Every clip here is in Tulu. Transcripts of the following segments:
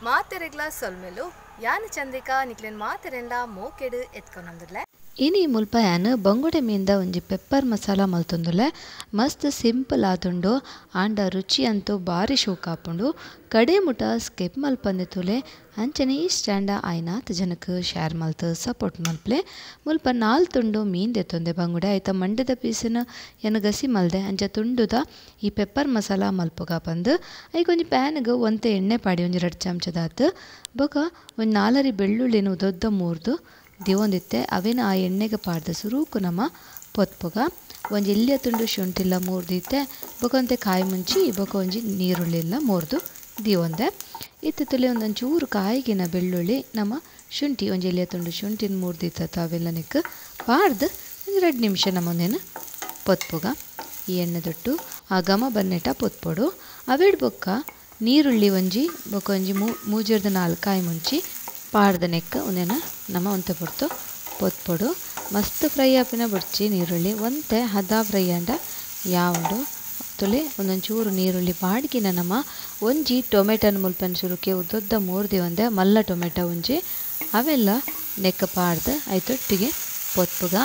ಮಾತೆರೆಗ್ಲ ಸೊಲ್ಮೆಲು ಯಾನ್ ಚಂದ್ರಿಕಾ ನಿಕ್ಲೆನ್ ಮಾತೆರೆನ್ಲ ಮೋಕೆಡ್ ಎತ್ಕೊಂಡೊಂದುಲ್ಲೆ. ಇನಿ ಮುಲ್ಪ ಯಾನ್ ಬಂಗುಡೆ ಮೀನ್ದ ಒಂಜಿ ಪೆಪ್ಪರ್ ಮಸಾಲ ಮಲ್ತೊಂದುಲ್ಲೆ. ಮಸ್ತ್ ಸಿಂಪಲ್ ಆತುಂಡು ಆಂಡ ರುಚಿ ಅಂತೂ ಬಾರಿ ಶೋಕ್ ಆಪುಂಡು. ಕಡೆ ಮುಟ ಸ್ಕಿಪ್ ಮಲ್ಪಂದೆ ತೂಲೆ. ಅಂಚನೆ ಇಷ್ಟ ಆಂಡ ಆಯಿನಾತ್ ಜನಕ್ ಶೇರ್ ಮಲ್ತ್ ಸಪೋರ್ಟ್ ಮಲ್ಪಲೆ. ಮುಲ್ಪ 4 ತುಂಡು ಮೀನ್ ದೆತ್ತೊಂದೆ ಬಂಗುಡೆ ಐತ ಮಂಡೆದ ಪೀಸನ್ ಯಾನ್ ಗಸಿ ಮಲ್ದೆ ಅಂಚ ತುಂಡುದ ಈ ಪೆಪ್ಪರ್ ಮಸಾಲ ಮಲ್ಪುಗ ಪಂದ್. ಐಕ್ ಒಂಜಿ ಪ್ಯಾನ್ಗ್ ಒಂತೆ ಎಣ್ಣೆ ಪಾಡಿ ಒಂಜಿ 2 ಚಮಚದಾತ್ ಬೊಕ ಒಂಜಿ 4 ಬೆಳ್ಳುಳ್ಳಿನ ಉದ್ದೊದ್ದ ಮೂರ್ದು ದಿವೊಂದಿತ್ತೆ ಅವೇನ ಆ ಎಣ್ಣೆಗೆ ಪಾಡ್ದು ಸುರುಕು ನಮ ಪೊತ್ಪುಗ. ಒಂಜಿ ಎಲ್ಯ ತುಂಡು ಶುಂಠಿಲ ಮೂರ್ದಿತ್ತೆ ಬೊಕ ಒಂತೆ ಕಾಯಿ ಮುಂಚಿ ಬೊಕ ಒಂಜಿ ನೀರುಳ್ಳಿಲ ಮೂರ್ದು ದಿವೊಂದೆ. ಇತ್ತೆ ತುಲೆ ಒಂದೊಂಚೂರು ಕಾಯಿಗಿನ ಬೆಳ್ಳುಳ್ಳಿ ನಮ್ಮ ಶುಂಠಿ ಒಂಜಿ ಎಲ್ಯ ತುಂಡು ಶುಂಠಿನ ಮೂರ್ದಿತ್ತ ಅವೆಲ್ಲ ನೆಕ್ ಪಾಡ್ದು ಒಂಜಿ 2 ನಿಮಿಷ ನಮ್ಮೊಂದೇನು ಪೊತ್ಪುಗ. ಈ ಎಣ್ಣೆ ದೊಟ್ಟು ಆ ಘಮ ಬನ್ನೆಟ ಪೊತ್ಪೊಡು. ಅವೆಡ್ ಬೊಕ್ಕ ನೀರುಳ್ಳಿ ಒಂಜಿ ಬೊಕ ಒಂಜಿ ಮೂಜೆರ್ದ 4 ಕಾಯಿ ಮುಂಚಿ ಪಾಡ್ದ ನೆಕ್ ಒಂದೇನ ನಮ್ಮ ಒಂತೆ ಪೊರ್ತು ಪೊತ್ಪೊಡು. ಮಸ್ತ್ ಫ್ರೈ ಆಪಿನ ಬೊಡ್ಚಿ ನೀರುಳ್ಳಿ ಒಂತೆ ಹದ ಫ್ರೈ ಆಂಡ ಯಾವುಂಡು ತುಲೆ ಒಂದೊಂಚೂರು ನೀರುಳ್ಳಿ ಪಾಡ್ಗಿನ ನಮ್ಮ ಒಂಜಿ ಟೊಮೆಟೊನ ಮುಲ್ಪನ ಸುರುಕೆ ಉದ್ದೊದ್ದ ಮೂರ್ದಿ ಒಂದೆ ಮಲ್ಲ ಟೊಮೆಟೊ ಒಂಜಿ ಅವೆಲ್ಲ ನೆಕ್ ಪಾಡ್ದು ಐತೊಟ್ಟಿಗೆ ಪೊತ್ಪುಗ.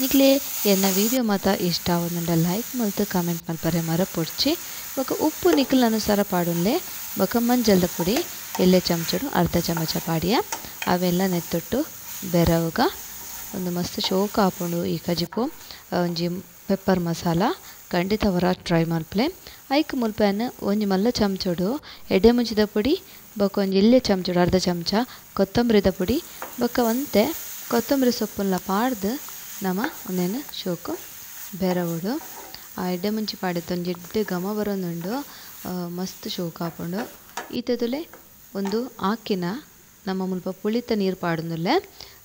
ನಿಕ್ಲೆ ಎನ್ನ ವೀಡಿಯೋ ಮಾತ ಇಷ್ಟ ಆವೊಂದುಂಡ ಲೈಕ್ ಮಲ್ತ್ ಕಮೆಂಟ್ ಮಲ್ಪರೆ ಮರಪೊಡ್ಚಿ. ಬೊಕ ಉಪ್ಪು ನಿಕ್ಲ್ ಅನುಸಾರ ಪಾಡುನ್ಲೆ. ಬೊಕ ಮಂಜಲ್ದ ಪುಡಿ ಎಲ್ಲೆ ಚಮಚಡು ಅರ್ಧ ಚಮಚ ಪಾಡಿಯ ಅವೆಲ್ಲ ನೆತ್ತೊಟ್ಟು ಬೆರವುಗ. ಒಂದು ಮಸ್ತ್ ಶೋಕ ಆಪುಂಡು ಈ ಕಜಿಪು ಒಂಜಿ ಪೆಪ್ಪರ್ ಮಸಾಲ ಖಂಡಿತ ಹೊರ ಟ್ರೈ ಮಲ್ಪಲೆ. ಐಕ್ ಮುಲ್ಪನ್ ಒಂಜಿ ಮಲ್ಲ ಚಮಚಡು ಎಡೆ ಮುಂಚಿದ ಪುಡಿ ಬೊಕ ಒಂಜಿ ಎಲ್ಯ ಚಮಚಡು ಅರ್ಧ ಚಮಚ ಕೊತ್ತಂಬರಿದ ಪುಡಿ ಬೊಕ ಒಂತೆ ಕೊತ್ತಂಬರಿ ಸೊಪ್ಪುನ್ಲ ಪಾಡ್ದು ನಮ ಒಂದೇನು ಶೋಕು ಬೆರವುಡು. ಆ ಎಡ್ಡೆ ಮುಂಚಿ ಪಾಡಿತ್ತು ಒಂಜಿ ಎಡ್ಡೆ ಘಮ ಬರೋದುಂಡು ಮಸ್ತ್ ಶೋಕ ಆಪುಂಡು. ಈತದುಲೆ ಒಂದು ಆಕಿನ ನಮ್ಮ ಮುಲ್ಪ ಪುಳಿತ ನೀರು ಪಾಡೊಂದುಲ್ಲೆ.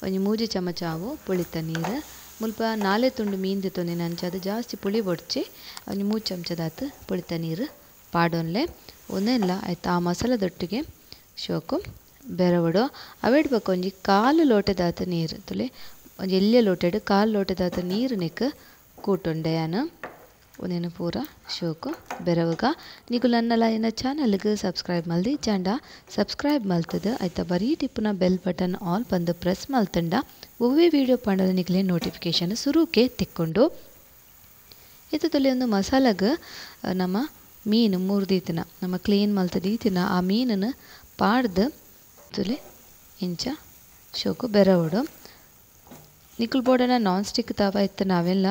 ಒಂಜಿ 3 ಚಮಚ ಆವು ಪುಳಿತ ನೀರು. ಮುಲ್ಪ 4 ತುಂಡು ಮೀನ್ ದೆತ್ತೊಂದಿನ ಅಂಚಾದ್ ಜಾಸ್ತಿ ಪುಳಿ ಬೊಡ್ಚಿ ಒಂಜಿ 3 ಚಮಚದಾತ್ ಪುಳಿತ ನೀರು ಪಾಡೊನ್ಲೆ. ಒಂದೆಲ್ಲ ಆಯ್ತು ಆ ಮಸಾಲದೊಟ್ಟಿಗೆ ಶೋಕು ಬೆರವಡು. ಅವೆಡ್ ಬೊಕ ಒಂಜಿ 1/4 ಲೋಟದಾತ್ ನೀರು ತುಲೆ ಒಂಜಿ ಎಲ್ಯ ಲೋಟೆಡ್ 1/4 ಲೋಟದಾತ್ ನೀರು ನೆಕ್ ಕೂಟೊಂಡೆ ಯಾನ್. ಒಂದೇನು ಪೂರ ಶೋಕು ಬೆರವುಗ. ನಿಕುಲು ನನ್ನಲ ಎನ್ನ ಚಾನಲ್ಗೆ ಸಬ್ಸ್ಕ್ರೈಬ್ ಮಲ್ದಿ ಚಾಂಡ ಸಬ್ಸ್ಕ್ರೈಬ್ ಮಲ್ತದ ಆಯ್ತಾ ಬರೀ ಟಿಪ್ಪುನ ಬೆಲ್ ಬಟನ್ ಆಲ್ ಬಂದು ಪ್ರೆಸ್ ಮಲ್ತಂಡ ಒವ್ವೇ ವೀಡಿಯೋ ಪಾಂಡದ ನಿಕಲೆ ನೋಟಿಫಿಕೇಶನ್ ಸುರುಕೆ ತಿಕ್ಕೊಂಡು. ಇತ್ತದಲ್ಲಿ ಒಂದು ಮಸಾಲಾಗ ನಮ್ಮ ಮೀನು ಮೂರ್ದೀತಿನ ನಮ್ಮ ಕ್ಲೀನ್ ಮಲ್ತದೀತಿನ ಆ ಮೀನನ್ನು ಪಾಡ್ದು ತುಲೆ ಇಂಚ ಶೋಕು ಬೆರವುಡು. ನಿಕುಲ್ ಬೋಡನ ನಾನ್ ಸ್ಟಿಕ್ ತವ ಇತ್ತು ನಾವೆಲ್ಲ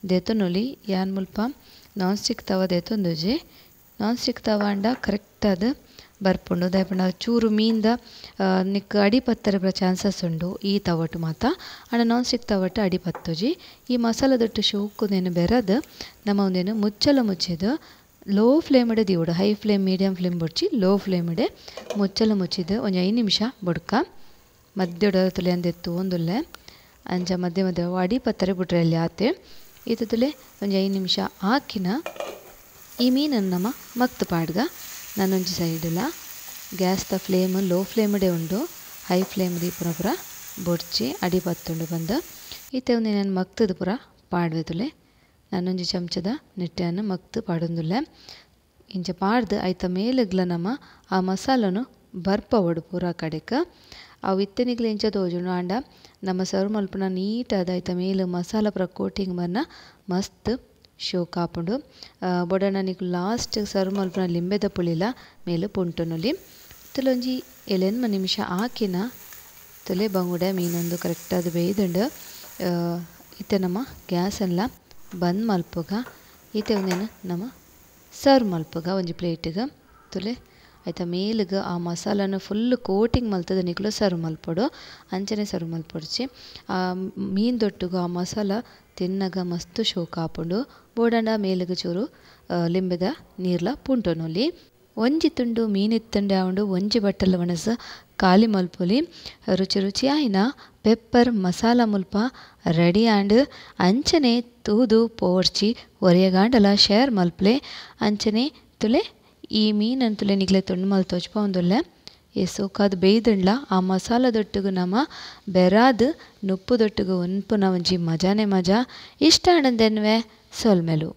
ದೇತೊನೊಲಿ ಯಾನ್ ಮುಲ್ಪ ನಾನ್ ಸ್ಟಿಕ್ ತವ ದೇತೊಂದುಜಿ. ನಾನ್ ಸ್ಟಿಕ್ ತವ ಅಂಡ ಕರೆಕ್ಟ್ ಆದ್ ಬರ್ಪುಂಡು. ದಾಯೆ ಪಂಡ ಚೂರು ಮೀನ್ದ ನಿಕ್ ಅಡಿ ಪತ್ತರ ಪೂರ ಚಾನ್ಸಸ್ ಉಂಡು ಈ ತವಟು ಮಾತ. ಆಂಡ ನಾನ್ ಸ್ಟಿಕ್ ತವಟು ಅಡಿ ಪತ್ತುಜಿ. ಈ ಮಸಾಲದೊಟ್ಟು ಶೋಕುನೇನು ಬೆರದ್ ನಮ್ಮ ಒಂದೇನು ಮುಚ್ಚಲ ಮುಚ್ಚಿದ್ ಲೋ ಫ್ಲೇಮ್ ಇಡೆ ದೀವೊಡು. ಹೈ ಫ್ಲೇಮ್ ಮೀಡಿಯಂ ಫ್ಲೇಮ್ ಬೊಡ್ಚಿ ಲೋ ಫ್ಲೇಮ್ ಇಡೆ ಮುಚ್ಚಲ ಮುಚ್ಚಿದ್ ಒಂಜಿ 5 ನಿಮಿಷ ಬೊಡ್ಕ ಮಧ್ಯೊಡು ತುಲೆ ಅಂದೆತ್ತು ಒಂದುಲ್ಲೆ ಅಂಚ ಮಧ್ಯೆ ಮಧ್ಯೆ ಅಡಿ ಪತ್ತರೆ ಬುಡ್ರೆ ಅಲ್ಲಿ ಆತೆ. ಈತದುಲೆ ಒಂಜಿ 5 ನಿಮಿಷ ಆಕಿನ ಈ ಮೀನನ್ನು ನಮ್ಮ ಮಕ್ತು ಪಾಡ್ಗ. ನಾನೊಂಜಿ ಸೈಡ್ಲ ಗ್ಯಾಸ್ದ ಫ್ಲೇಮ್ ಲೋ ಫ್ಲೇಮ್ಡೆ ಉಂಡು ಹೈ ಫ್ಲೇಮ್ ದೀಪುನ ಪೂರ ಬೊಡ್ಚಿ ಅಡಿ ಪತ್ತುಂಡು ಬಂದು. ಈತೆ ಒಂದು ನಾನು ಮಕ್ತದ ಪೂರ ಪಾಡ್ವೆ ತುಲೆ. ನಾನೊಂಜಿ ಚಮಚದ ನೆಟ್ಟೆಯನ್ನು ಮಕ್ತು ಪಾಡೊಂದುಲ್ಲೆ. ಇಂಚ ಪಾಡ್ದು ಐತ ಮೇಲುಗ್ಲ ನಮ್ಮ ಆ ಮಸಾಲನು ಬರ್ಪವಡು ಪೂರ ಕಡೆಕ್. ಅವು ಇತ್ತೆನಿಗ್ಲ ಇಂಚ ತೋಜುಂಡು ಆಂಡ ನಮ್ಮ ಸರ್ವ್ ಮಲ್ಪುನ ನೀಟಾದ ಐತ ಮೇಲು ಮಸಾಲ ಪೂರ ಕೋಟಿಂಗ್ ಬನ್ನ ಮಸ್ತ್ ಶೋಕ್ ಆಪುಂಡು. ಬೊಡಣ ನಿಕುಲು ಲಾಸ್ಟ್ ಸರ್ವ್ ಮಲ್ಪುನ ಲಿಂಬೆದ ಪುಳಿಲ ಮೇಲು ಪುಂಟುನುಲಿ. ತುಲೊಂಜಿ 8 ನಿಮಿಷ ಆಕಿನ ತುಲೆ ಬಂಗುಡೆ ಮೀನೊಂದು ಕರೆಕ್ಟಾದ್ ಬೇಯ್ದುಂಡು. ಇತ್ತೆ ನಮ್ಮ ಗ್ಯಾಸೆಲ್ಲ ಬಂದ್ ಮಲ್ಪುಗ. ಇತ್ತೆ ಒಂದೇನು ನಮ್ಮ ಸರ್ವ್ ಮಲ್ಪುಗ ಒಂಜಿ ಪ್ಲೇಟಿಗೆ. ತುಲೆ ಐತ ಮೇಲುಗ್ ಆ ಮಸಾಲನ ಫುಲ್ ಕೋಟಿಂಗ್ ಮಲ್ತದ ನಿಕುಲು ಸರ್ವ್ ಮಲ್ಪೊಡು. ಅಂಚನೆ ಸರ್ವ್ ಮಲ್ಪೊಡ್ಚಿ. ಆ ಮೀನ್ ದೊಟ್ಟುಗು ಆ ಮಸಾಲ ತಿನ್ನಗ ಮಸ್ತ್ ಶೋಕ ಆಪುಂಡು. ಬೋಡಂಡ ಮೇಲುಗ್ ಚೂರು ಲಿಂಬೆದ ನೀರ್ಲ ಪುಂಟೊನೊಲಿ. ಒಂಜಿ ತುಂಡು ಮೀನಿತ್ತಂಡೆ ಆವುಂಡು ಒಂಜಿ ಬಟ್ಟಲ ಒಣಸ ಖಾಲಿ ಮಲ್ಪೊಲಿ. ರುಚಿ ರುಚಿ ಆಯಿನ ಪೆಪ್ಪರ್ ಮಸಾಲ ಮುಲ್ಪ ರೆಡಿ ಆಂಡ್. ಅಂಚನೆ ತೂದು ಪೋರ್ಚಿ ಒರಿಯಗಾಂಡಲ ಶೇರ್ ಮಲ್ಪಲೆ. ಅಂಚನೆ ತುಲೆ ಈ ಮೀನನ್ನು ತುಲೆ ನಿಕ್ಲೆ ತುಂಡು ಮಲ್ತ್ ತೋಜ್ಪಾವೊಂದುಲ್ಲೆ. ಈ ಸೋಕಾದ್ ಬೇಯ್ದುಂಡ್ಲ ಆ ಮಸಾಲದೊಟ್ಟುಗು ನಮ ಬೆರಾದ್ ನುಪ್ಪುದೊಟ್ಟುಗು ಉನ್ಪುನ ಒಂಜಿ ಮಜಾನೆ ಮಜಾ. ಇಷ್ಟ ಆಂಡಂದೆನ್ವೆ ಸೊಲ್ಮೆಲು.